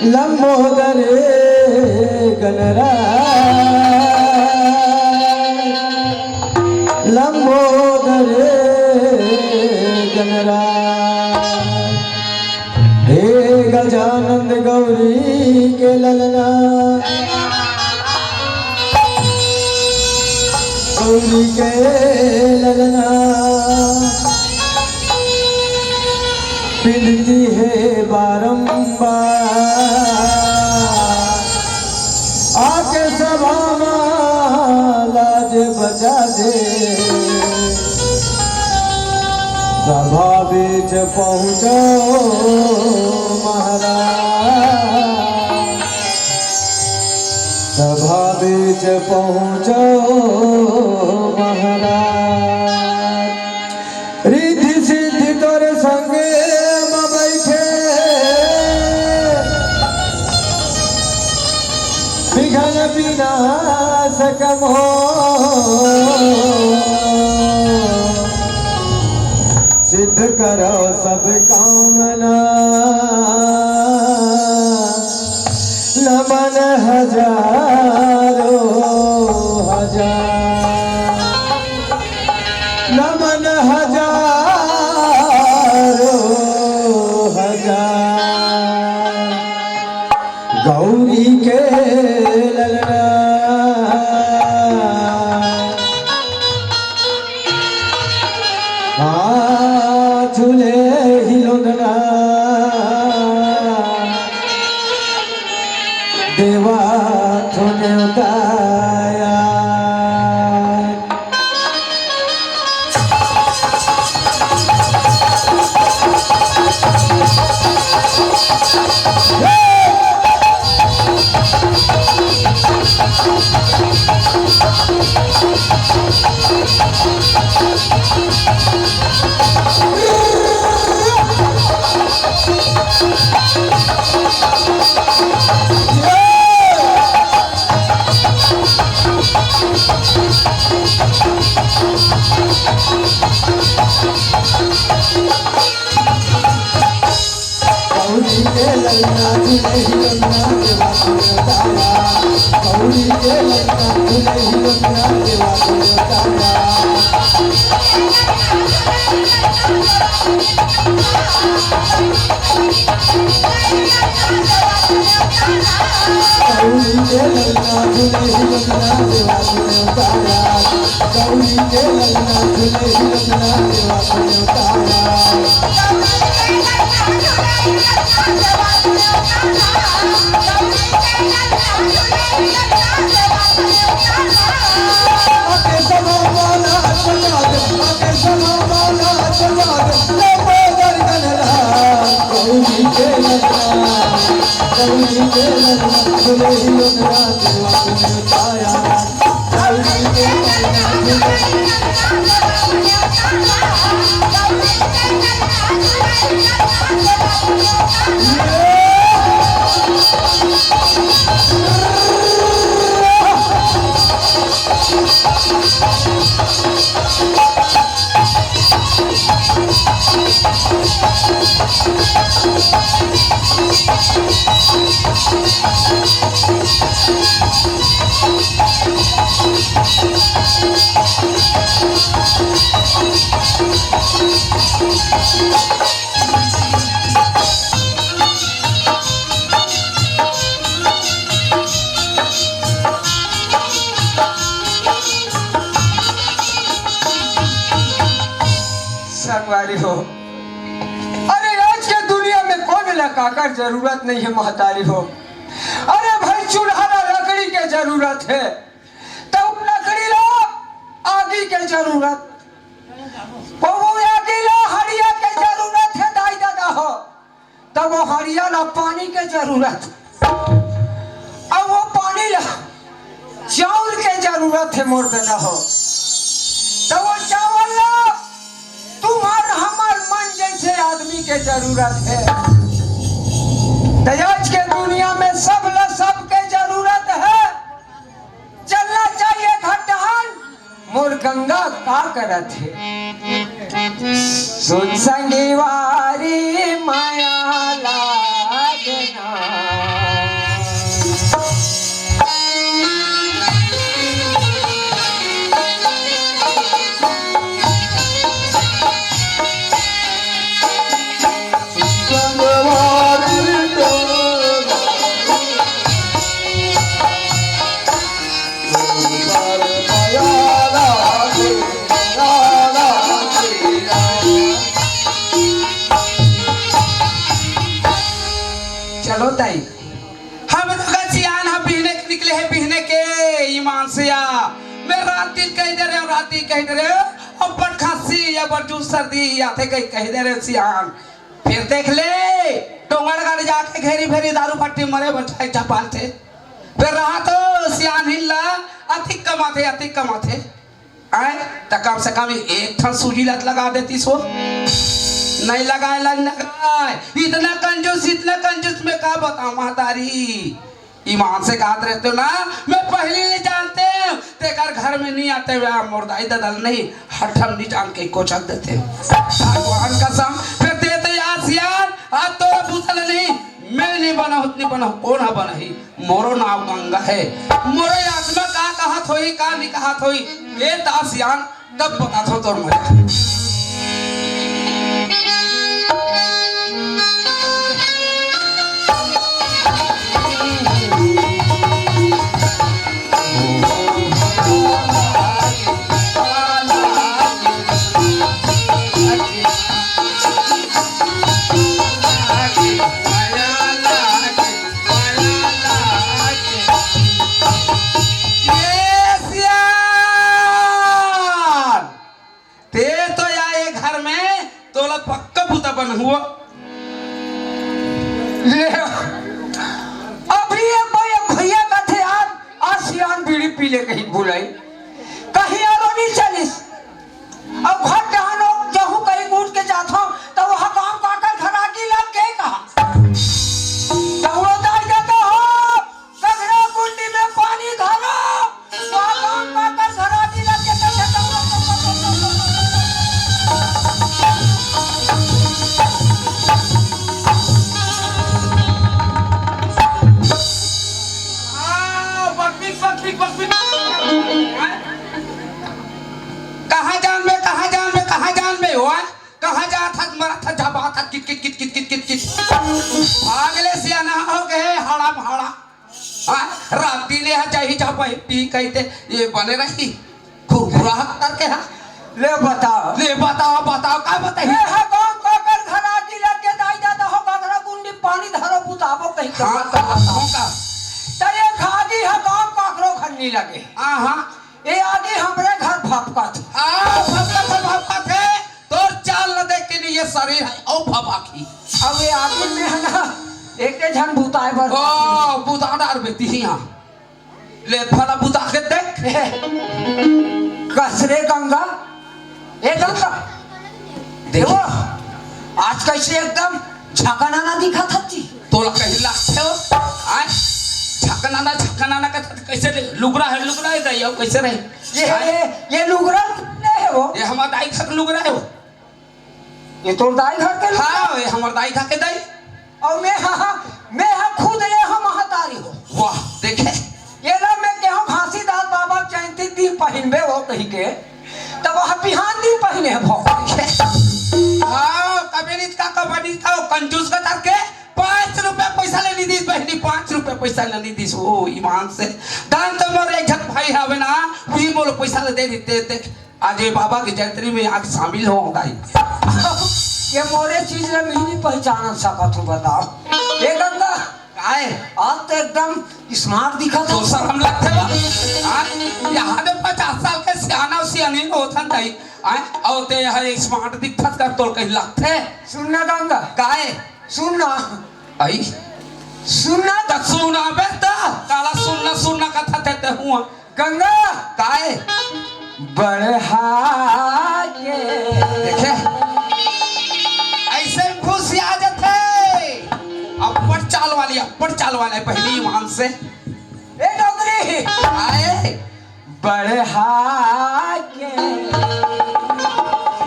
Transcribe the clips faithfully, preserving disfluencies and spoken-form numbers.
लंबोदर गणराज, लंबोदर गणराज। हे गजानंद गौरी के ललना, गौरी के ललना, बिनती हे बारंबार, आके सभा मा लाज बचा दे। सभा बीच पहुँचो महाराज, सभा बीच पहुँचो महाराज। रिद्धि सिद्धि तोरे संग म बइठे, विघ्न विनाशक मोर। सिद्ध करो सब कामना, नमन हजारों हजार, नमन हजारों हजार। गौरी के ललना, हाँ, झूले हिलोंदना, देवा थोने उताया। गौरी के ललना दुलही ललना देवा को तारा। गौरी के ललना दुलही ललना देवा को तारा। गौरी के ललना दुलही ललना देवा को तारा। गौरी के ललना दुलही ललना देवा को तारा। संगवारी हो, अरे आज के दुनिया में कोन ला काकर जरूरत नहीं है महतारी हो। अरे भाई चूल्हा ला लकड़ी के जरूरत है, तो लकड़ी ला आगी के जरूरत, वो आगी ला हड़िया के जरूरत है दाई दादा हो। तब वो हड़िया ला पानी के जरूरत, अब वो पानी ला चावल के जरूरत है मोर दादा हो। तब वो चावल ला तुम्हार हमार मन जैसे आदमी के जरूरत है। तो आज के दुनिया में सब ला सब के जरूरत है। चलना चाहिए घर डहन, मोर गंगा का करत हे। सुन संगीवारी माया लागना, तई। हम तो का सियान ह बिहने के निकले हे, बिहने के। ईमान से आ, मैं रात दिन कहि दे रहे हंव, रात दिन कहि दे रहे हंव। अब बड़ खांसी या बड़ जू सर्दी आथे कहि, कहि दे रहे हंव सियान। फेर देख ले, डोंगरगढ़ जाके घेरी भेरी दारू भट्टी मरे बचाए चपाथे। फेर रहा तो सियान हिल्ला, अतिक कमाथे, अतिक कमाथे। आय, त कम से कम एक ठन सूजी लत लगा देतिस वो। नहीं लगाए, लग लगाए। इतना कंजूस, इतना कंजूस, मैं का बताऊं महतारी। ईमान से कहत रहते हो ना, मैं पहली ले जानते हंव, तेकर घर में नहीं आते हुए, मोर दाई ददा ल नहीं, हर ठन नहीं जान के कोचक देते हंव। भगवान कसम, फेर देते यार सियान, आज तोर बुता ल नहीं, मैं नहीं बनाहूं, नहीं बनाहूं, कोन ह बनाही? मोरो नाव गंगा हे। मोरो आत्मा का कहत होही, का नहीं कहत होही, ए त सियान, तब बताथंव तोर मजा। ये सियान, ते तो या ये घर में तोला पक्का बुता बनाहूं। ले, अभी ये भाई, अब भैया कथे यार, आज सियान बीड़ी पी ले कहि बुलाई, कहीं आरो नहीं चलिस। अब घर जहां लोग जहूं कहीं उठ के जाथंव, त वहां गांव काकर घर आगी लग गे कहा। त उड़ो दाई जाता हो, गघरा कुंडी में पानी धरो, वहां गांव काकर घर आगी लग गे, त हाँ, बकबिक, बकबिक, बकबिक। कहाँ जान बे, कहाँ जान बे, कहाँ जान बे, ओए? कहाँ जात हस, मरत हस, झबात हस, किट, किट, किट। भाग ले सियाना हो गे, हाड़ा भाड़ा। हाँ, राती ले हा जाही झबाही पी कहिथे, ये बने रही। कुरकुरा करके हा। ले बताओ। ले बताओ, बताओ, का बताही? ए, हा गांव काकर घर आगी लग गे, दाई ददा हो, गघरा कुंडी पानी धरो, बुताबो कहिके। हाँ, त बताओ का? त ये आगी हा गांव काकरो घर नहीं लगे। हाँ, हाँ। ये आगी हमरे घर भपकत। आ, भपकत हे, भपकत हे। तोर चाल ल देख के नहीं, ये शरीर हे, अउ भपकही। अब ये आगी में हे ना, एक झन बुताए बर ओ, बुता डार बेटी ही यहाँ। ले भला बुता के देख। कस रे गंगा, ए गंगा। देखो, आज कैसे एकदम झकनाना दिखत हस जी। तोला कहीं लागथे हो? आय, झकनाना, झकनाना कथस, कैसे रे? लुगरा हे, लुगरा हे दाई, अउ कैसे रहे? ये, आय? ये, ये लुगरा नहीं हे वो। ये हमर दाई घर लुगरा हे वो। ये तोर दाई घर के लुगरा? हाँ, ये हमर दाई घर के दाई। अउ मैं हा, मैं हा खुद ये हा महतारी हो। वाह, देखे? ये ला मैं केहूं घासीदास बाबा जयंती दिन पहिनबे हो कहिके, तब वह बिहान दिन पहिने हे भो। हाँ, कबे नहीं का, कबे नहीं का, वो कंजूस कथस के पाँच रुपया पैसा ले नहीं दिस बहिनी, पाँच रुपया पैसा ले नहीं दिस। ओ, ईमान से। दान तो मोर एक झन भाई हवे ना, वही मोला पैसा ले दे देते, देख। आज ये बाबा के जयंती में आके शामिल हो दाई। ये मोरे चीज ला मैं नहीं पहचान सकत हूँ, बताओ। ए गंगा, काय? आज तो एकदम smart दिखत हे। तो शरम लगथे बा। हाँ? यहाँ में पचास साल के सियाना अउ सियानी होत हन दाई। हाँ? अउ ते ह smart दिखत कर तोर कहीं लगथे। सुन ना गंगा। काय? सुन ना। आई? सुन ना। त सुन अबे त। काला सुन ना, सुन ना कथस ते, ते हुआ। गंगा। काय? बढ़ा के। देखे? ऐसे में खुशी आ जाथे। अब्बड़ चाल वाली, अब्बड़ चाल वाली बहिनी ईमान से। ए डोकरी। आए। बढ़ा के।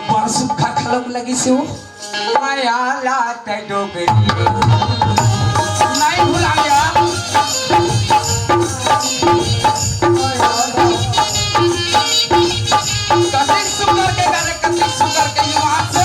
बड़ सुग्घर घलोक लगिस हे वो। मया लागथे डोकरी। नहीं भुलाया। कतिक सुग्घर के गाना, कतिक सुग्घर के ईमान से।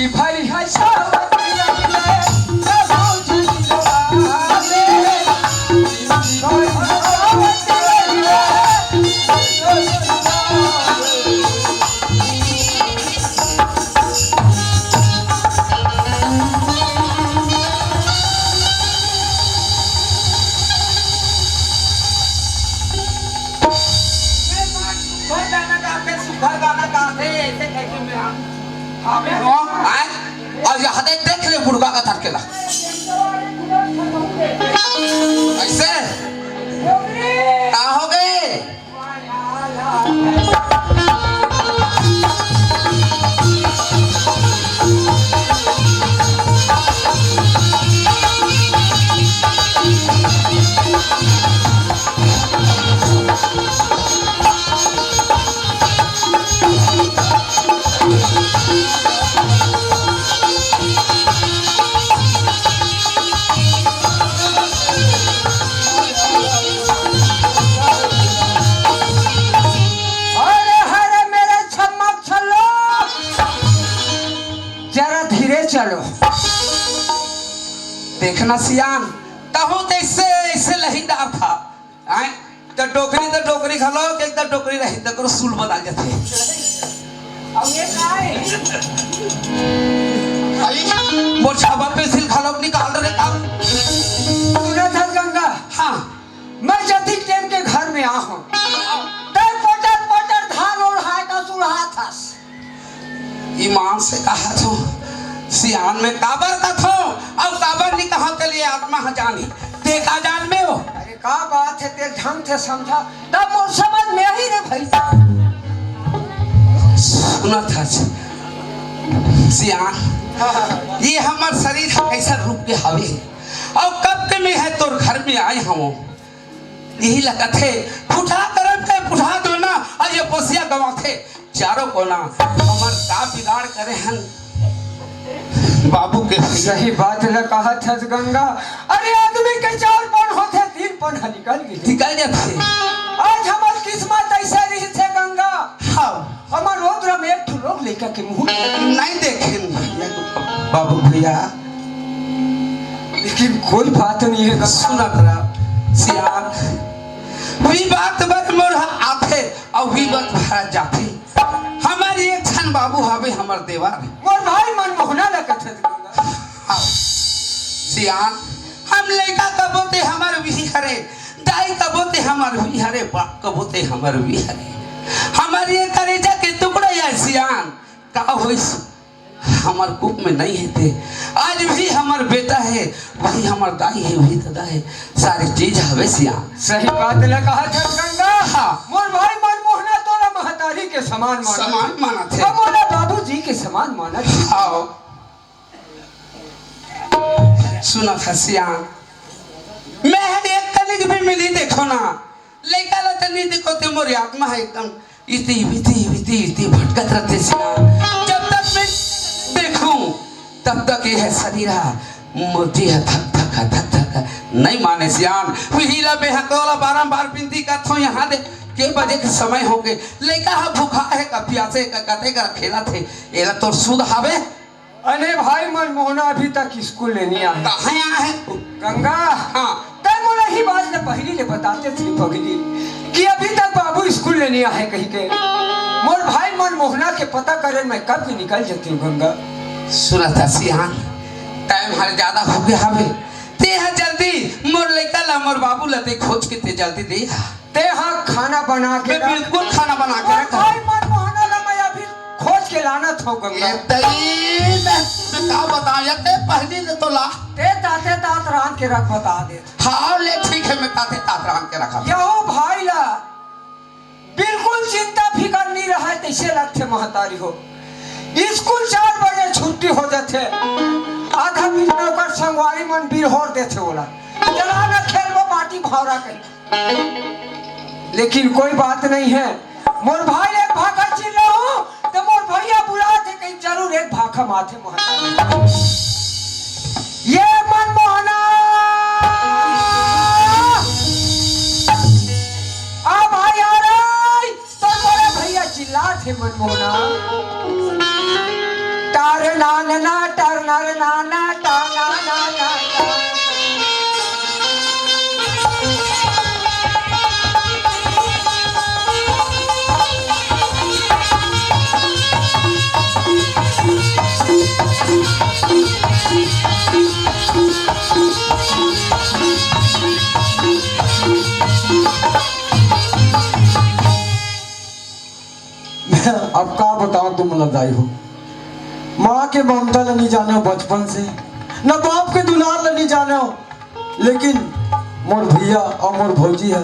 भई है सावतिया रे, सब झुलवा दे। सुघर गाना गाथे, ऐसे कह के मैं आ-, हाँ, मैं हूँ। हाँ, आए? और यहाँ देख, देख ले बुढ़वा का धर के ला। ऐसे? का हो गए? अरे, अरे, मेरे छम्मक छल्लो, जरा धीरे चलो। देखना सियान, तहूँ तो ऐसे, ऐसे लहीदार था। आय, त डोकरी त डोकरी घलो, एक त डोकरी रही, तकरो सूल बदल जाथे। अब ये का है? आई, मोर छाबा पे सिल घलो निकाल रहे का? सुना था गंगा? हाँ। मैं जतिक टेम के घर में आ हूँ। तैं पटर पटर धान ओढ़ाय का सुलहा थस। ईमान से कहा थो, सियान में काबर कथो, अउ काबर नी कहा, तेला ये आत्मा ह जानी। ते का जान में हो? अरे का बात है, ते ढंग से समझा, तब मोर समझ में आही रे भाई। सुना था सियान, ये हमर शरीर ह कैसा रूप के हावे, अउ कब के मैं ह तोर घर में आय हवं, यही लगत हे, पुठा करम के पुठा दो ना, अउ ये पोसिया गवाथे चारों कोना। हमर का बिगाड़ करे हन बाबू के? सही बात ल कहत हस गंगा। अरे आदमी के चार पन होथे, तीन पन ह निकल गे। निकल जाथे। आज हमर किस्मत ऐसे रहिस हे गंगा। हाँ। हमर ओदरा में एक ठो लोग लइका के मुंह नहीं देखेन बाबू भैया। लेकिन कोई बात नहीं है। सुना करा सियान, वी बात बर मोर ह आथे अउ वी बात भरा जाथे। हमर एक झन बाबू हवे, हमर देवर। मोर भाई मनमोहना ल कथे। हाँ। सियान, हम लइका कबो ते हमर वी हरे, दाई कबो ते हमर वी हरे, बाप कबो ते हमर वी हरे। हमर ये करेजा के टुकड़ा या सियान, का होइस? हमर कुप में नहीं हे ते। आज भी हमर बेटा हे, वही हमर दाई हे, वही ददा हे, सारी चीज हवे सियान। सही बात ल कहत हस गंगा। हाँ। मोर भाई मनमोहना तोला महतारी के समान मानत हे। समान मानत हे। अउ मोला बाबूजी के समान मानत हे। हाँ। सुना था सियान, मैं ह एक कनिक भी मिली देखो ना, लइका ला त नहीं देखो ते मोर आत्मा ह एकदम इति, इति, इति, इति भटकत रहिथे सियान। जब तक मैं देखूं, तब तक ये ह शरीर ह, मोर जी ह धक, धक, धक, धक, नहीं माने सियान। वही ला मैं ह तोला बारंबार बिनती करथों, यहाँ दे, के बजे के समय होगे, लइका ह भूखा हे का प्यासे का, कते का खेलत हे, एला तोर सुध हावे? अरे भाई मनमोहना अभी तक स्कूल ले नहीं आए। कहाँ आए? गंगा। हाँ। तैं मोला ही बात ल पहिली ले बताते थी पगली कि अभी तक बाबू स्कूल ले नहीं आए कही के। मोर भाई मनमोहना के पता करे मैं कब के निकल जाती हूँ गंगा। सुना था सियान, टाइम हर ज्यादा हो गया हवे। ते ह जल्दी मोर लइका ला, मोर बाबू ला ते खोज के ते जल्दी दे आ। ते ह खाना बना के मैं रख। बिल्कुल खाना बना के रख। भाई मनमोहना ला मैं अभी खोज के लाना थो गंगा। ए तई, मैं, मैं का बताया, ते पहली ले तो ला। ते ताते तात रांध के रख, बता दे। हाँ, ले ठीक है, मैं ताते तात रांध के रखा। यहो भाई ला बिल्कुल चिंता फिकर नहीं रहा, तैसे लगथे महतारी हो। स्कूल चार बजे छुट्टी हो जाथे, आधा बीच में ओकर संगवारी मन बिरहोर देथे ओला, चला न खेलबो बाटी भौरा कही। लेकिन कोई बात नहीं है, मोर भाई एक भाखा चिल्लाहूं तो मोर भैया बुलाथे कहीं, जरूर एक भाखा माथे महतारी। ये मनमोहना, आ भाई आ रे, तोर बड़े भैया चिल्लाथे मनमोहना। का अरे ना ना ना, टर ना रे ना ना, टा ना ना ना, टा। अब का बताओ तुम लदाई हो, माँ के ममता ल नहीं जाने हो बचपन से, न बाप के दुलार ल नहीं जाने हो, लेकिन मोर भैया और मोर भौजी है,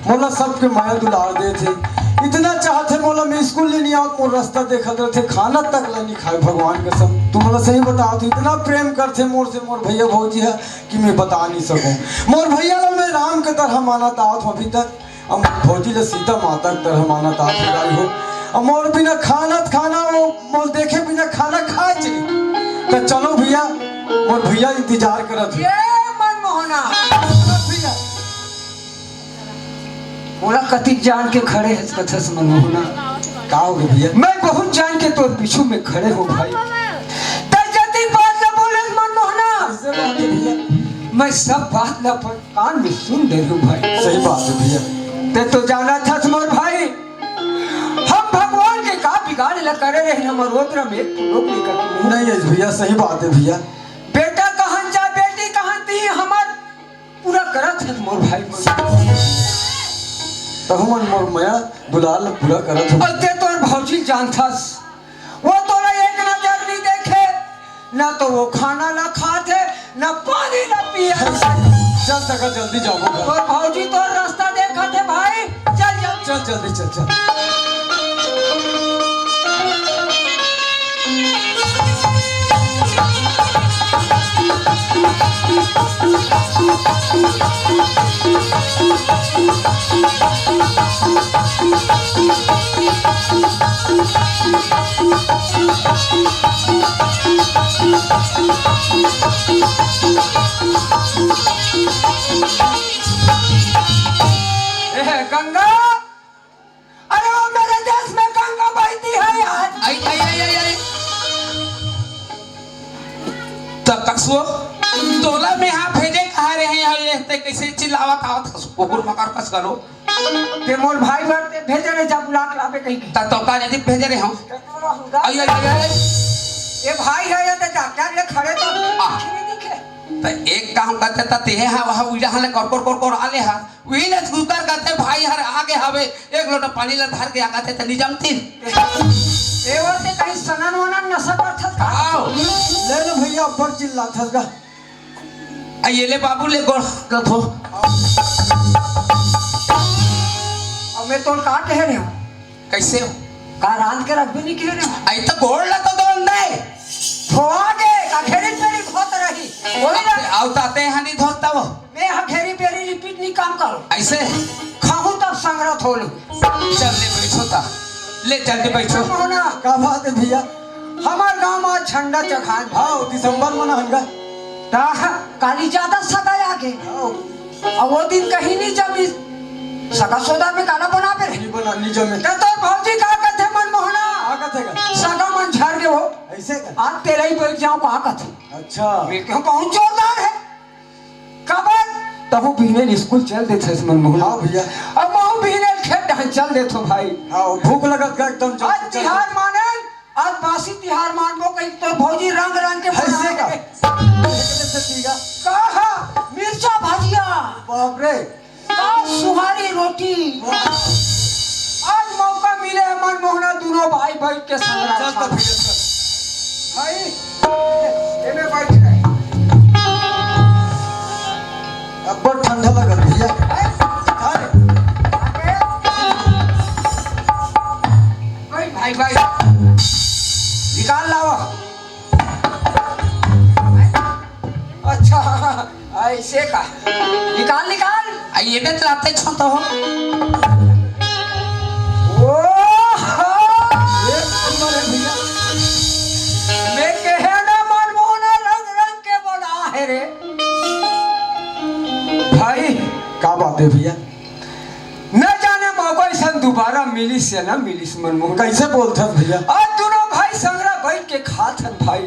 मोला सबके माया दुलार देथे, इतना चाहथे मोला, मैं स्कूल ले नहीं आऊँ, मोर रास्ता देखत रहथे, खाना तक ला नहीं खाए, भगवान कसम, तुमला सही बतावत हूँ, इतना प्रेम करथे मोर से मोर भैया भौजी है कि मैं बता नहीं सकूँ। मोर भैया ला मैं राम के तरह मानत आवत हूँ अभी तक, अब भौजी ला सीता माता के तरह मानत आवत हूँ, भाई हो। अब मोर बिना खाना त खाना, वो मोर देखे बिना खाना खाए चली। तो चलो भैया, मोर भैया इंतजार करत हे। ये मनमोहना। भैया। मोला कतिक जान के खड़े हस कथस मनमोहना। का हो गे भैया? मैं बहुत जान के तोर पीछू में खड़े हूँ भाई। तै जतिक बात ला बोले मनमोहना। कैसे बात है भैया? मैं सब बात ला अपन कान में सुन ले हूँ भाई। सही बात है भैया। तै तो जानत हस मोर भाई, हम भगवान के का बिगाड़ ला करे रहे, हमर ओतरा में एक लोग नहीं करते। नहीं है भैया, सही बात है भैया। बेटा कहन जा, बेटी कहन ती हमर पूरा करत हस मोर भाई मन। तहु मन मोर मया दुलार ल पूरा करत हो। अउ ते तोर भौजी ल जानथस, वो तोला एक नजर नहीं देखे, ना तो वो खाना ला खात हे, ना पानी ला पिए। चल तका जल्दी जाबो घर। तोर भौजी तोर रास्ता देखत हे भाई, चल जल्दी। चल जल्दी चल चल। ए, गंगा, अरे वो मेरे देश में गंगा बहती है यार। आई, आई, आई, आई, आई। त कसो, तोला मैं यहाँ भेजे कहा रहे हैं, ये ते कैसे चिल्लावत आवत हस, कुकुर मकर कस करो। ते मोर भाई बर ते भेजे रहे, जा बुला के लाबे कहीं के। त तो का जदी भेजे रहे हो? ते तो रहूंगा। आई, आई, आई, आई। ये भाई है, ये तो डॉक्टर ले खड़े तो आ। आँखी नहीं दिखे। त एक काम करते, त ते हा, वहाँ उइला हा ले कर, कर, कर, कर आ ले हा। उही ले उतर करते, भाई हर आगे हवे, एक लोटा पानी ला धर के आ करते, त नहीं जमती। ए, वो ते कहीं सनन वनन नशा करथस का? आओ। ले ले भैया, अब्बड़ चिल्लाथस गा। आ, ये ले बाबू, ले गोड़ कथो। अब मैं तोल का कह रहे हूँ? कैसे हो? का रांध के रखबे नहीं कह रहे हूँ? आई तो गोड़ ला तो धोन दे। धोआ दे, का घेरी पेरी धोत रही। वही अब रख। ते, आओ ताते यहाँ नहीं धोता वो। मैं हा घेरी पेरी रिपीट नहीं काम करो। ऐसे? खाहूं तब संग्रह थोलू। चल ले बैठो ता। ले जल्दी बैठो। मोहना। का बात है भैया? हमार गांव में झंडा चघान। हाँ, दिसंबर मना हंगा। ता काली ज्यादा सगाई आगे। हाँ। अब वो दिन कहीं नहीं जमी। सगा सोदा में काला बना पे। नहीं बना, नहीं जमे। ते तोर भौजी का कथे मनमोहना? का कथे का? सगा मन झर के हो। ऐसे का? आज तेरा ही बैठ जाऊं, का कथे? अच्छा। मैं क्यों बहुत जोरदार है। काबर? तहु बिहने स्कूल चल देथस मनमोहन। हाँ भैया। अब महू बिहने खेत डहन चल देथो भाई। हाँ, भूख लगत गा एकदम जोर आज से चल। तिहार मानन, आज बासी तिहार मानबो कही तोर भौजी रंग रंग के ऐसे बना का? के। ऐसे का? कहा मिर्चा भजिया। बाप रे। का सुहारी रोटी। वाह। आज मौका मिले हे मनमोहना दोनों भाई बैठ के संगरा चल खा। तो भैया चल। भाई, एमे बैठ रहे। अब्बड़ ठंडा लगत भैया। हैं? अरे। अबे। भाई, भाई, भाई। निकाल लावा। अच्छा, ऐसे का? निकाल, निकाल। आ, ये बे लाते छो तो हो। ओहो! ये नंबर है भैया। मैं कहे ना मनमोहना रंग रंग के बना है रे। भाई। का बात है भैया? न जाने मौका ऐसा दोबारा मिलिस या ना मिलिस मनमोहन। कैसे बोलथस भैया? आज दोनों भाई संगरा बैठ के खात हन भाई,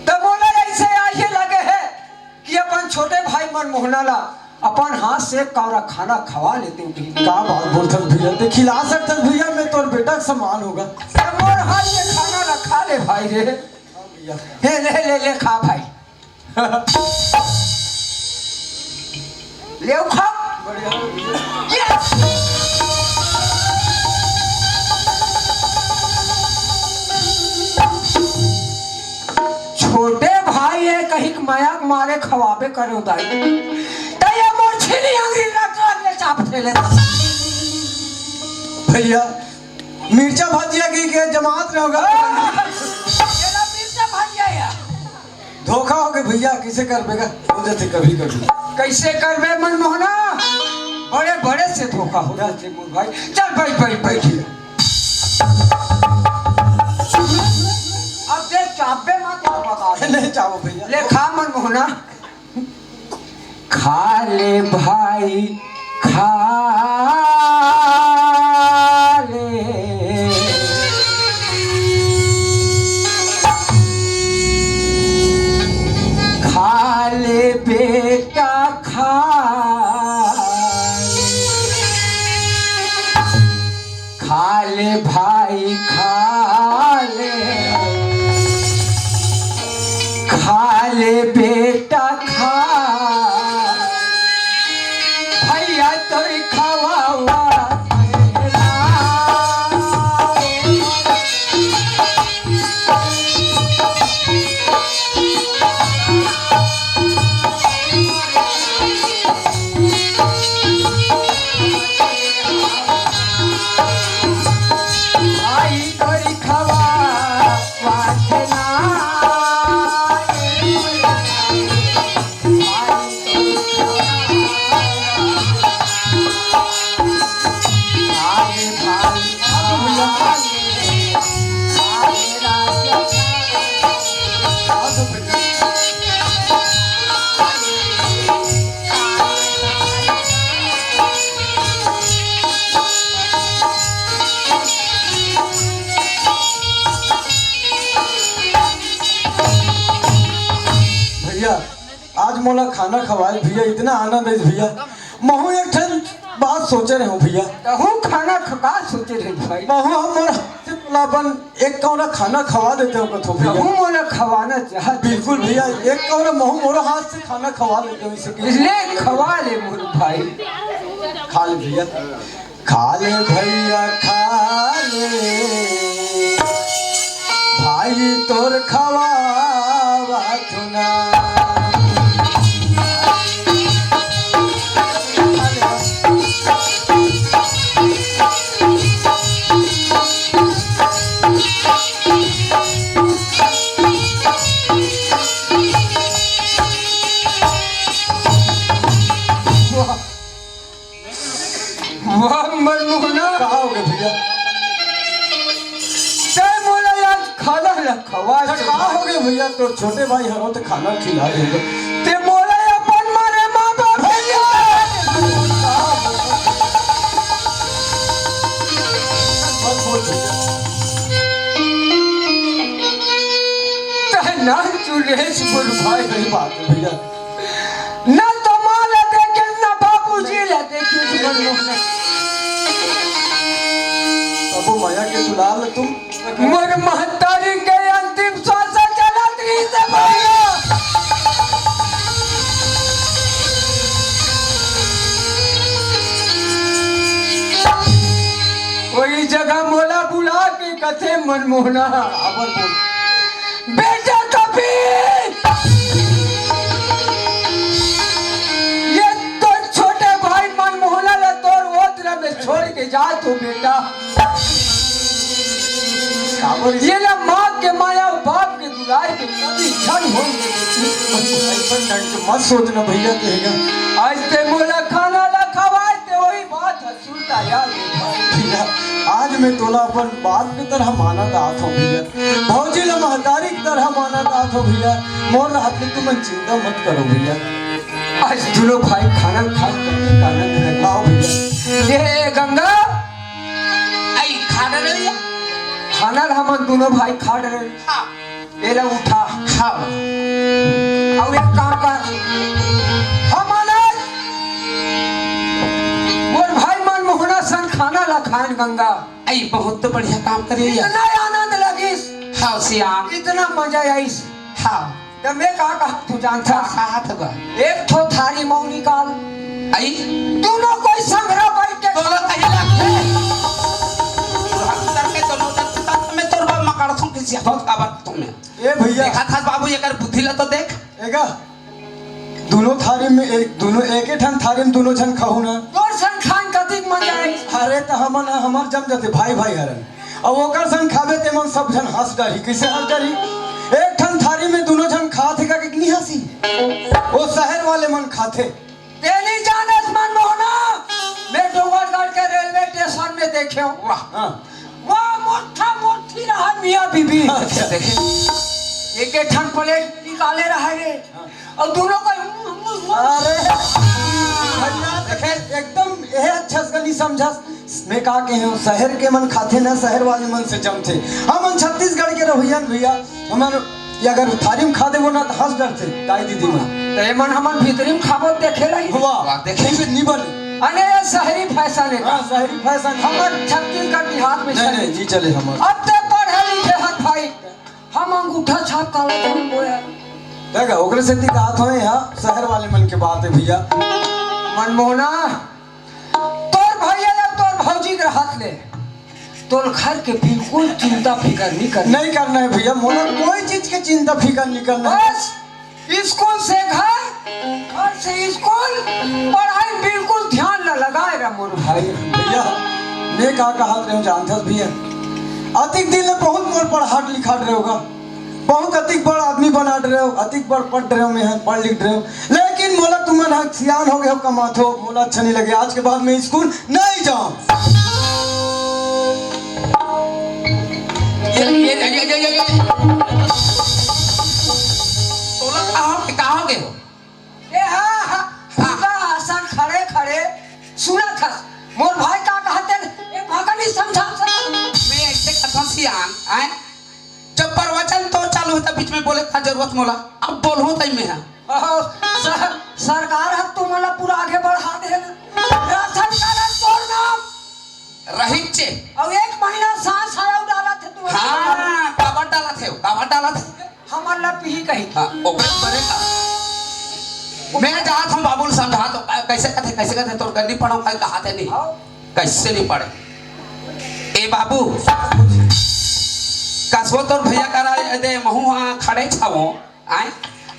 त मोला अइसे आही लगे हे कि अपन छोटे भाई मनमोहना ला अपन हाथ से कौरा खाना खवा लेतेंव। का बात बोलथस भैया, ते खिला सकथस भैया, मैं तोर बेटा के समान हों गा। त मोर हाथ के खाना ला खा ले भाई रे। हे, ले, ले, ले, खा भाई। ले खा। ये। छोटे भाई हे कहिके मया के मारे खवाबे करेंव दाई। त ये मोर छीली अंगरी ला काट ले चाप थे ले। भैया, मिर्चा भजिया की के जमात रहोगा। ये ला मिर्चा भजिया या। धोखा होगे भैया, कइसे करबे गा? हो जाथे कभी-कभी। कइसे करबे मनमोहना? बड़े-बड़े से धोखा हो जाथे मोर भाई। चल बइठ, बइठ, बइठ। अब देख चाबे मत बता दे। नहीं चाबो भैया। ले खा मनमोहना। खा ले भाई, खा ले, खा ले बेटा, खा ले। खा ले भाई, खा ले, खा ले बेटा, खा। भैया तोर खवावा भैया, आज मोला खाना खवाए भैया, इतना आनंद हे भैया। महूं एक ठन बात सोचे रहेंव भैया। तहूं खाना ख-, का सोचे रहे भाई? महूं ह मोर हाथ से तोला अपन एक कौरा खाना खवा देतेंव कथों भैया। तहूं मोला खवाना चाहत? बिल्कुल भैया, एक कौरा महूं मोर हाथ से खाना खवा देतेंव इसे कि ले खवा ले मोर भाई। खा ले भैया। खा ले भैया, खा ले, भाई तोर खवावत हंव ना। वाह। वाह, मनमोहना। का होगे भैया? तैं मोला आज खाना ला खवा अच्छा, का होगे भैया? तोर छोटे भाई हरंव त खाना खिला देंव। तैं मोला अपन मारे माँ बाप के मत बोल भैया। तैं ना चुनेस मोर भाई। सही बात हे भैया। ना तो माँ ला देखे, ना बाबूजी ला देखे, जीवन में। तबो मया के दुलार ला तुम। मोर महतारी के अंतिम श्वास चलत रहिस हे भैया। ओही जगह मोला बुला के कथे मनमोहना। काबर बोल? बेटा कबीर, ये तोर छोटे भाई मनमोहना ला तोर ओतरा में छोड़ के जात हंव बेटा। काबर? ये ला माँ के मया अउ बाप के दुलार के कभी झन होन दे। अइसन ढंग के मत सोच ना भैया, कहेगा। आज तैं मोला खाना ला खवाए, तैं ओही बात सुनता यार। भैया, आज मैं तोला अपन बाप के तरह मानत आत हंव भैया, भौजी ला महतारी के तरह मानत आत हंव भैया, मोर रहत ले तुमन चिंता मत करो भैया। आज दूनों भाई खाना खा के आनंद ले। आओ भैया। ये गंगा, आई खाना ले भैया। खाना ल हमन दूनों भाई खा डरेन। हाँ। एला उठा। हाँ। अउ एक काम कर, हमन आज मोर भाई मन मोहना संग खाना ला खाएन गंगा। आई, बहुत तो बढ़िया काम करे या। इतना आनंद लगिस। हाँ, सियान। इतना मजा आइस। हाँ। त मैं का कहत हूँ जानथस? हाँ, हाँ, तो का? एक ठो थारी मऊ निकाल। आई? दूनों कोई संघरा बैठ के दोनों कहीं लग गए। हम करके दोनों जन तक मैं तोर बाप मकाड़ थूं किसी हाथ का बात तुम्हें। ए भैया। देखा था बाबू, एकर बुद्धि ला तो देख। एगा, दूनों थारी में एक, दूनों एके ठन थारी में दूनों झन खाहू ना। तोर संग खान कतिक मजा आई। अरे त हमन ह, हमर जम जाथे, भाई भाई हरन। अब ओकर संग खाबे ते मन सब झन हंस डरही। कइसे हंस डरही? एक ठन थारी में दूनों झन खात हे का कि नहीं हंसी? वो शहर वाले मन खाथे। तेली जानत मन मोहना, मैं डोंगरगढ़ के रेलवे स्टेशन में देखे हूँ। वाह। हाँ। वाह, मोटा मोटी रहा मियाँ बीबी। अच्छा। देखे। एक एक ठन प्लेट निकाले रहा रे। हाँ। अउ दूनों का अरे भैया, देखे, एकदम यह अच्छा से नहीं समझस। मैं का कहे हूँ, शहर के मन खाथे ना, शहर वाले मन से जमथे। हमन छत्तीसगढ़ के रहोइया न भैया, हमन ये अगर थारी में खा देबो ना, त हंस डरथे दाई दीदी मन। त ये मन हमन भीतरी में खाबो, देखे रही। वाह, वाह, देखे। नहीं, नहीं बने। अने ये शहरी फैशन है। हाँ, शहरी फैशन। हमर छत्तीसगढ़ देहात में नहीं, शहरी। नहीं, जी चले हमर। अब ते पढ़े लिखे हक भाई, हम अंगूठा छाप काला धन बोया। देखा, ओकरे सेती कहत हों, यहाँ शहर वाले मन के बात है भैया। मनमोहना, तोर भैया या तोर भौजी के रहत ले, तोर घर के बिल्कुल चिंता फिकर नहीं करना। नहीं करना है भैया, मोला कोई चीज के चिंता फिकर नहीं करना है। बस, स्कूल से घर, घर से स्कूल, पढ़ाई बिल्कुल ध्यान ला लगाए रह मोर भाई। भैया, मैं का कहत रहे हूँ जानथस भैया, अतिक दिन ले बहुत मोर पढ़ाट लिखाट रहे होगा, बहुत अतिक बड़ आदमी बनाट रहे हो, अतिक बड़ पढ़ रहे हो, मैं ह पढ़ लिख रहे हो, लेकिन मोला तुमन ह सियान हो गए हो, कमाथो, मोला अच्छा नहीं लगे, आज के बाद मैं स्कूल नहीं जाऊँ। ये, ये, ये, ये, ये, ये। तोला कहाँ हो, कहाँ हो गए हो? ए, हाँ, हाँ, हाँ। पूरा आसन खड़े, खड़े सुनत हस। मोर भाई का कहत हे, ए, भागा नहीं समझा, समझा। मैं ऐसे कथा सियान, आए? जब प्रवचन तो चालू होता, बीच में बोले का जरूरत मोला? अब बोलहूँ तई मैं, हाँ। ओहो, सर, सरकार ह तुमन ला पूरा आगे बढ़ा दे ना। राशन कार्ड तोर नाम। रहित चे। अउ एक महीना सांस हवा डालत हे तू। हाँ, काबर डालत हे, काबर डालत हे? हमर ला पीही कही। हाँ, ओकरे करे का। मैं जात हूँ बाबू ल समझा तो, कैसे कथे, कैसे कथे, तोर कर नहीं पढ़ो, कहीं कहा थे नहीं। हाँ। कैसे नहीं पढ़े? ए बाबू, कसो तोर भैया करा दे, महू हाँ खड़े छावो। आए?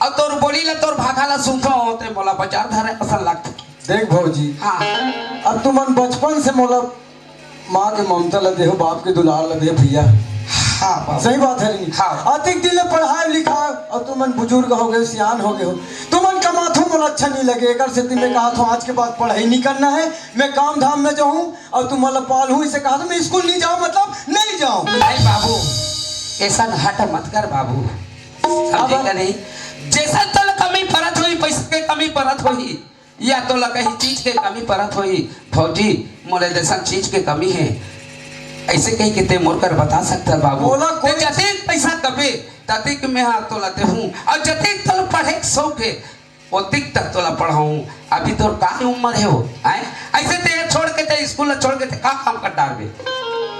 अउ तोर बोली ला, तोर भाखा ला सुनथो, ते मोला बजार धरे असन लगथे। देख भौजी, हाँ। अब तुमन बचपन से मोला माँ के ममता ला देहो, बाप के दुलार ला दे भैया। हाँ, बाबू। सही बात है नहीं? हाँ। अतिक दिन ले पढ़ाए लिखाए, अब तुमन बुजुर्ग हो गए, सियान हो गए हो, तुमन कमाथो मोला अच्छा नहीं लगे, एकर सेती मैं कहत हूँ आज के बाद पढ़ाई नहीं करना है, मैं काम धाम में जाऊँ, अउ तुमन ला पालहूँ, इसे कहत हूँ मैं स्कूल नहीं जाऊँ, मतलब नहीं जाऊँ। नहीं बाबू, ऐसा हट मत कर बाबू। समझे अब का नहीं? जैसा तोला कमी परत होही, पैसा के कमी परत होही, या तोला कहीं चीज के कमी परत होही, भौजी, मोला जैसा चीज के कमी है, ऐसे कही के ते मोर कर बता सकता बाबू। मोला ते कोई जतेक पैसा कबे, ततेक में हाँ तोला देहूँ, अउ जतेक तोला पढ़े के शौक है, ओतिक तक तोला पढ़ाऊँ। अभी तोर का उम्र है हो, हैं? ऐसे ते छोड़ के, ते स्कूल छोड़ के ते का काम कर डारबे?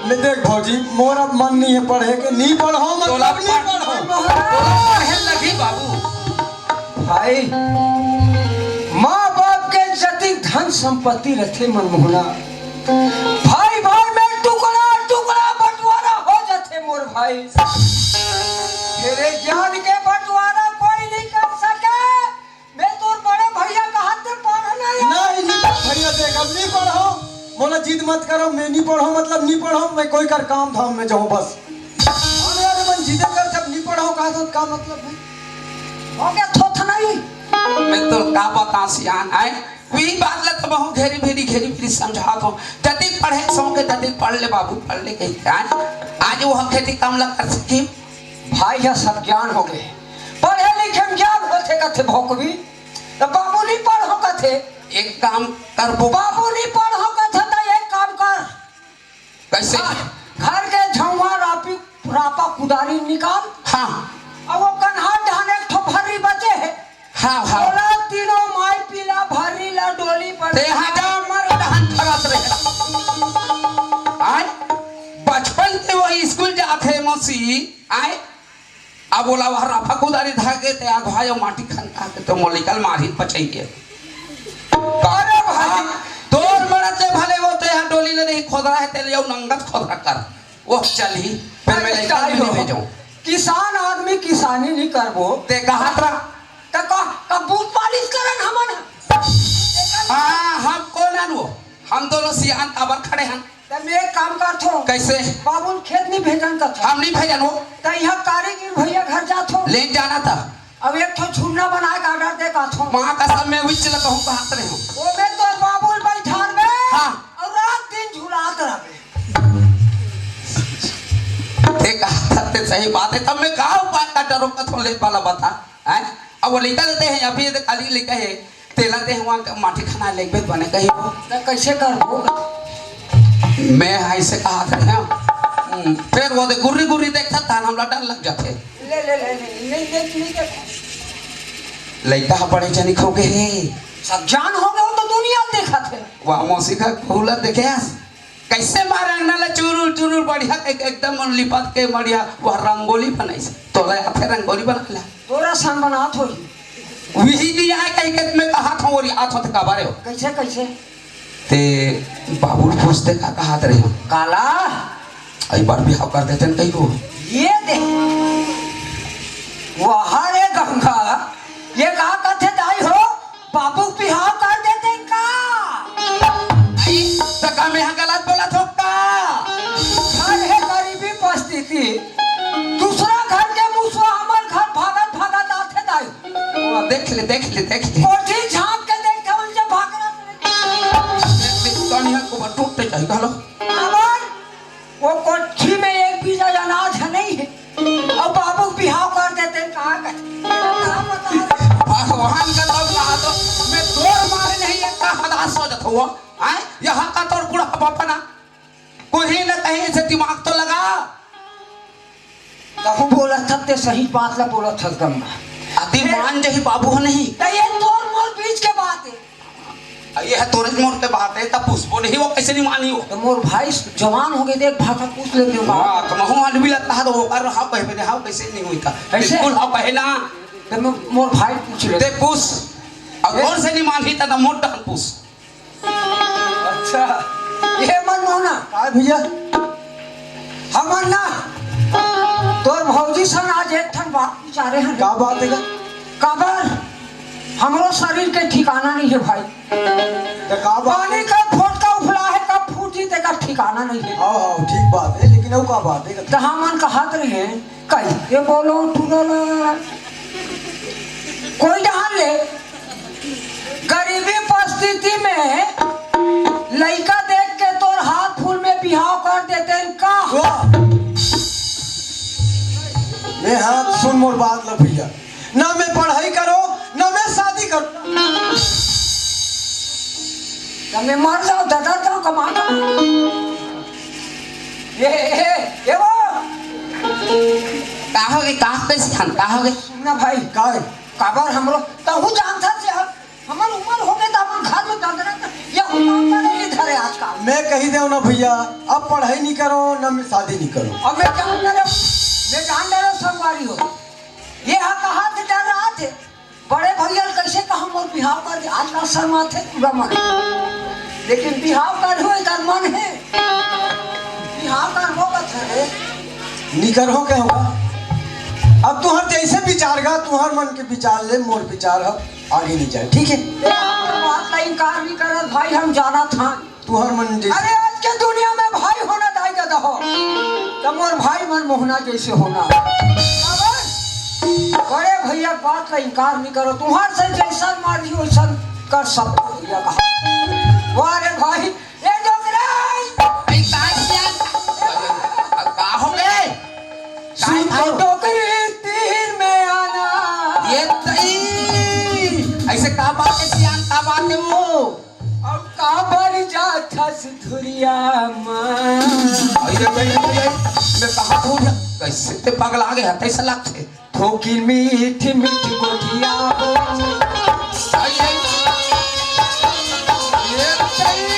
मैं देख भौजी, मोर अब मन नहीं है पढ़े के, नहीं पढ़ो, मतलब तोला नहीं पढ़-, पढ़ो। तोला पढ़े लगी बाबू। भाई, माँ बाप के जतिक धन संपत्ति रथे मनमोहना, भाई भाई में टुकड़ा टुकड़ा बंटवारा हो जाथे मोर भाई। तेरे ज्ञान के बंटवारा कोई नहीं कर सके। मैं तोर बड़े भैया कहत ते पढ़ना यार। नहीं, नहीं, भैया देख, अब नहीं पढ़ो। मोला जिद मत करो, मैं नहीं पढ़ो, मतलब नहीं पढ़ो, मैं कोई कर काम धाम में जाऊँ बस। अरे, अरे, मन जिद कर, जब नहीं पढ़ो कहा तो का मतलब है? हो गया थोथना ही। मैं तो का बता सियान आए, वही बात ला तो बहुत घेरी भेरी, घेरी भेरी समझात हूँ। जतिक पढ़े सौंके, ततिक पढ़ ले बाबू, पढ़ ले कही। आज, आज वो हम खेती काम ला कर सकी। भाई ह सब ज्ञान हो गए, पढ़े लिखे में ज्ञान होथे कथे भोकवी, त बाबू नहीं पढ़ो कथे। एक काम कर बो- बाबू नहीं पढ़ो कथे त एक काम कर। कैसे? घर के झौवा रापी रापा कुदारी निकाल। हाँ। अब वो कन्हार डहन एक ठो भर्री बचे हे। हाँ, हाँ। ओला तीनों माई पीला भर्री ला डोली पर ते हा जा मर डहन खड़त रहे। आय, बचपन से वही स्कूल जात हे मौसी। आय, अब ओला वह रापा कुदारी धागे ते अगुवाय अउ माटी खनका के तो मोलिकल मारी पचई के। अरे भाई। तोर मरत ले भले वो ते हा डोली ले नहीं खोदरा हे, ते ले अउ नंगत खोदरा कर। वो चलही, फिर मैं अरे लइका काय नहीं हो? भेजूं। किसान आदमी किसानी नहीं करबो। ते कहा था? त का, का बूट पालिश करन हमन? हाँ, हम कोन आन वो? हम दोनों सियान काबर खड़े हन। त मैं एक काम करथो। कैसे? बाबू ल खेत नहीं भेजन कथो। हम नहीं भेजन वो। त यहाँ कारीगर भैया घर जाथो। ले जाना था। अब एक ठो झुन्ना बनाए का order दे का थो। माँ कसम मैं विच ल कहूँ कहत रहे हूँ। ओ मैं तोर बाबू ल बैठार में हाँ। अउ रात दिन झुलात रहबे। ते कहा था, ते सही बात है। तब मैं का उपाय का डरो का थो ले वाला बता। हैं? अब वो लइका लेते हैं, अभी ये खाली लइका है। तेला दे हुआ माटी खाना लेके बने कही हो। त कैसे करबो? मैं ऐसे कहा था ना। हम्म, फिर वो दे गुर्री गुर्री देखता था, हमला डर लग जाते। ले, ले, ले, ले, ले, ले, ले, ले। लइका हा बड़े जनिक हो गए हे। सब जान हो गए हो तो दुनिया देखत हे। वाह, मौसी का फूला देखे हस? कैसे मारे अंगना ला चुरुर चुरुर बढ़िया एक-, एकदम लिपत के बढ़िया वह रंगोली बनाइस। तोला आथे रंगोली बना ला। तोरा सन बनात होही। विही नहीं आए कहीं के मैं कहा था और आत होते का बारे हो। कैसे, कैसे? ते बाबू ल पूछते का कहात रहे हो। काला? एक बार बिहाव कर देते न कहीं को। ये दे। वाह रे गंगा, ये का कथे दाई हो? बाबू बिहाव कर देते का? आई, त का मैं हा गलत बोलत हो का? घर हे गरीबी परिस्थिति, दूसरा घर के मुसवा हमर घर भागत भागत आथे दाई। वाह, देख ले, देख ले, देख ले। कोठी झांक के देख के उनसे भाग रहा। देख ले, कनिया को बा टूटते जाए, कहलो। अबर, वो कोठी में एक बीजा अनाज है नहीं है। अब बाबू बिहाव कर देते, कहाँ का? कहाँ पता है? भगवान का तब कहा तो, मैं तोर मारे नहीं, ये का हदास हो जाता हुआ। आए, यहाँ का तोर बूढ़ा बापा ना। कोई ना कहीं से दिमाग तो लगा। कहूँ बोलत हस ते सही बात ला बोलत हस गंगा। अति मान जही बाबू हो नहीं। त ये तोर मोर बीच के बात है। आ, ये है तोरे मोर के बात है, तब पूछबो नहीं, वो कैसे नहीं मानी हो? त मोर भाई जवान हो गए, देख भाषा पूछ लेते हो। हाँ, त महू आदमी लगता है, तो वो कर रहा कहे, मैंने हाँ कैसे नहीं हुई था। कैसे? बिल्कुल हाँ कहे ना। त मैं मोर भाई पूछ ले। ते पूछ। अब ए? कौन से नहीं मानी था, ना मोर डाल पूछ। अच्छा, ये मन मोहना। का भैया? हमन ना तोर भौजी सन आज एक ठन बात विचारे हन। का बात है का? काबर हमरो शरीर के ठिकाना नहीं है भाई। तो का बात पानी है? का फोटका उफला है, कब फूटी तेकर ठिकाना नहीं है। हाँ, हाँ, ठीक बात है, लेकिन वो का बात है? त हमन कहत रहे कइसे बोलो टुरा ला? कोई जान ले, गरीबी परिस्थिति में लइका देख के तोर हाथ फूल में बिहाव कर देते हैं का? वाह! मैं हाथ सुन मोर बात ल भैया, ना मैं पढ़ाई करो, ना मैं शादी करो। त मैं मर जाओ, दादा जाओ, कमा, कमा। ए, ए, ए, ए, वो। का होगे, का होगे सियान, का होगे? सुन ना भाई। का है? काबर हमरो, तहू जानता से हम, हमर उमर होगे त हमर घर में दंदरा, ये हुमाम नहीं धरे आजकल। मैं कही देव ना भैया, अब पढ़ाई नहीं करो, ना मैं शादी नहीं करो। अब मैं जान डरे, मैं जान डरे संगवारी हो। ये हा कहा थे डर रहा थे। बड़े भैया ल कइसे कहूँ मोर बिहाव कर दे, आजकल शर्माथे पूरा मन। लेकिन बिहाव करहूँ एकर मन हे। बिहाव करबो कथे रे। नी करहूँ कहूँगा। अब तुहर जइसे विचार गा, तुहर मन के विचार ले, मोर विचार ह आगे नहीं जाए, ठीक है? ए, हमर बात ला इनकार नहीं करत भाई, हम जानत हन। तुहर मन जइसे अरे आज के दुनिया में भाई होना दाई ददा हो, त मोर भाई मन मोहना जइसे होना। काबर? बड़े भैया बात का इनकार नहीं करो, तुम्हार से जैसन मारी वैसन कर सकते भैया कहा। वाह रे भाई, ए डोकरा! ए, का किया? का हो गए? का सुन खाओ? तो डोकरी तीर में आना। ये तई, ऐसे का बात है सियान, का बात है वो? अब काबर जाथस धुरिया मा? अरे, अरे, अरे, अरे, मैं कहा था, कइसे ते पगला गे हस, तइसे लगथे। थोकिन मीठी मीठी गोठिया हो। आई, आई। ये सही।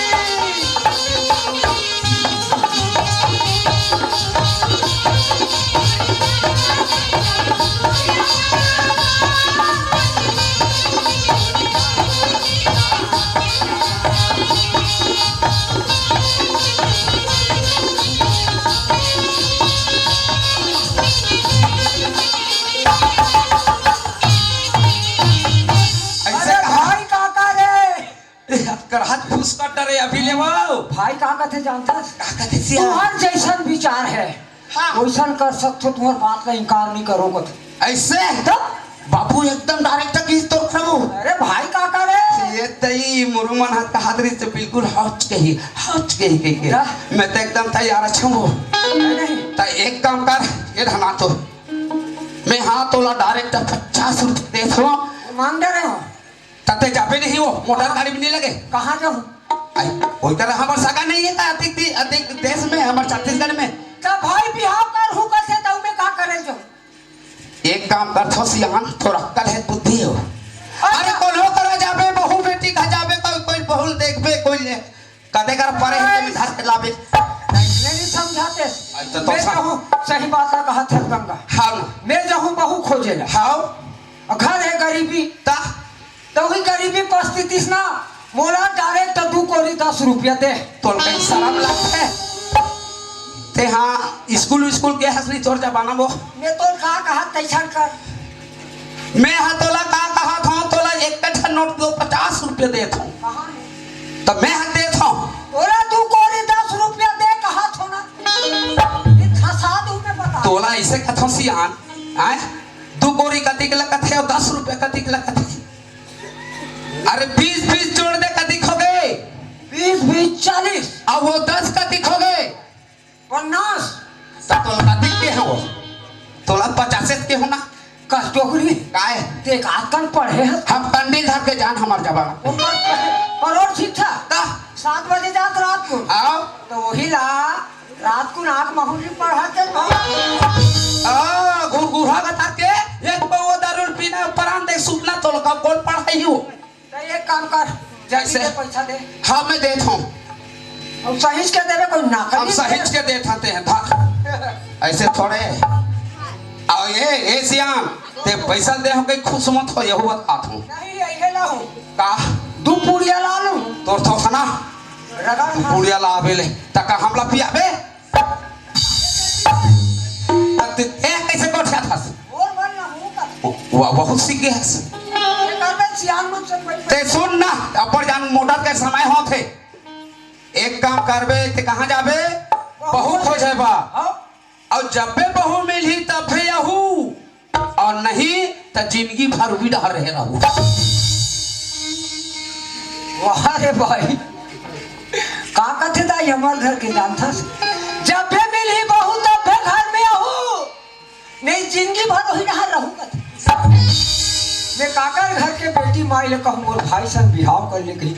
अइसे अरे कहा। भाई काका रे। ए, अब करहत फुसकट डरे अभी ले वो। भाई का कथे जानथस? का कथे सिया? तुंहर जइसन विचार हे, हाँ। वइसन कर सकथो, तुंहर बात ला इनकार नइ करों कथे। अइसे? तब? बाबू एकदम direct किस तो प्रभु। अरे भाई काका रे। ये तई मुरुमन हाथ का हाथ रिस तो बिल्कुल हौच के ही, हौच के ही, के, के। जा। मैं तो एकदम तैयार अच्छा हूँ। नहीं। त एक काम कर, ये धना तो। मैं हाँ तोला direct पचास रुपये देथों। मांग डरे हो? तते जाबे नहीं वो, मोटर गाड़ी भी नहीं लगे। कहाँ जाहूँ? आई, ओही तरह हमर सगा नहीं हे का, अधिक दि-, अधिक देश में, हमर छत्तीसगढ़ में। त भाई बिहाव करहूँ कथे, त मैं का करे जाहूँ? एक काम करथों सियान, थोर अक्कल हे, बुद्धि हे। अच्छा। अरे कोनो करा जाबे, बहू बेटी करा जाबे, कोई, कोई बहू ल देखबे, कोई ले, कते कर परे हे, तेमे धर के लाबे। अइसने नहीं समझाते। अच्छा, तो मैं सम- कहूँ, सही बात ला कहत हे गंगा। हाँ। मैं जाहूँ बहू खोजे ला। हाँ। अउ घर हे गरीबी। त? त उही गरीबी परिस्थिति से ना, मोला direct दू कोरी दस रुपया दे। तोला कहीं शरम लगथे? ते हाँ, स्कूल, स्कूल गे हस नहीं तोर जमाना वो। मैं तोर का कहत तइसन कर। मैं हा तोला का कहत हूँ, तोला एक ठन नोट दो, पचास रुपया देथों। कहाँ हे? त मैं हा देथों। तोला दू कोरी दस रुपया दे कहत हों ना। ये खसा दूँ मैं बता। तोला अइसे कथों सियान, आय? दू कोरी कतिक लगथे अउ दस रुपया कतिक लगथे? अरे बीस बीस जोड़ दे, कतिक होगे? बीस बीस चालीस। अउ वो दस कतिक होगे? पन्नास। त तोला कतिक केहेंव? तोला पचासे केहेंव ना। कस डोकरी। काय? ते का कन पढ़े हस? हम कंडील धर के जान हमर जमाना। वो पर-, परोर सीखा। का? सात बजे जात रात को। आओ। त वही ला रात को नाक महुरी पढ़ा के भाई। आ, घुरघुरा बता के एक पौवा दारू पीना परान दे सुतना तोला का कोन पढ़ाही हो? त एक काम कर, जल्दी कइसे? दे पैसा दे। हाँ, मैं देथों। अब सहिज के देबे, कोई नकली अब सहिज के देथों ते हैं, धर। अइसे थोड़े। अउ ये, ए सियान, ते पैसा दे हो, कहीं खुश मत हो, यहू बतात हूँ। नहीं, यही लाहूँ। का? दू पुड़िया ला लूँ। तोर थोथना। रगड़ दू खा। पुड़िया लाबे ले। त का हमला पियाबे? त ते, ए, कइसे गोठियाथस? और बोल ना, हूँ का? वाह, बहुत सीख गे हस। ये कर बे, सियान मन से कोई ते सुन ना, अब्बड़ जान मोटर के समय होथे। एक काम करबे, ते कहाँ जाबे? बहू बहू खोजे। खोजे बा। हाँ। अउ जब्बे बहू मिलही, तब्बे यहू। अउ नहीं, त जिनगी भर उही डहर रहे रहू। वाह रे भाई, का कथे दाई हमर घर के जानथस? जब्बे मिलही बहू, तब्बे घर में आहू। नहीं, जिनगी भर उही डहर रहू कथे। मैं काकर घर के बेटी माई ले कहूँ, मोर भाई संग बिहाव कर ले कही।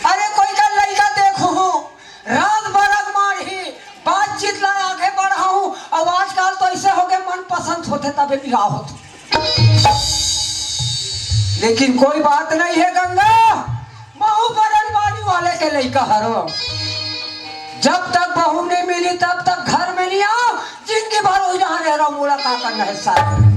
अरे, कोई का लइका देखहूँ, रंग बरंग माढ़ही, बातचीत ला आगे बढ़ाहूँ। अउ आजकल तो अइसे होगे, मन पसंद होथे तबे बिहाव होथे। लेकिन कोई बात नहीं हे गंगा, महूँ बरनबारी वाले के लइका हरों। जब तक बहू नहीं मिली तब तक घर में नहीं आँव, जिनगी भर उही डहर रहे रहूँ, मोला का करना हे सारे।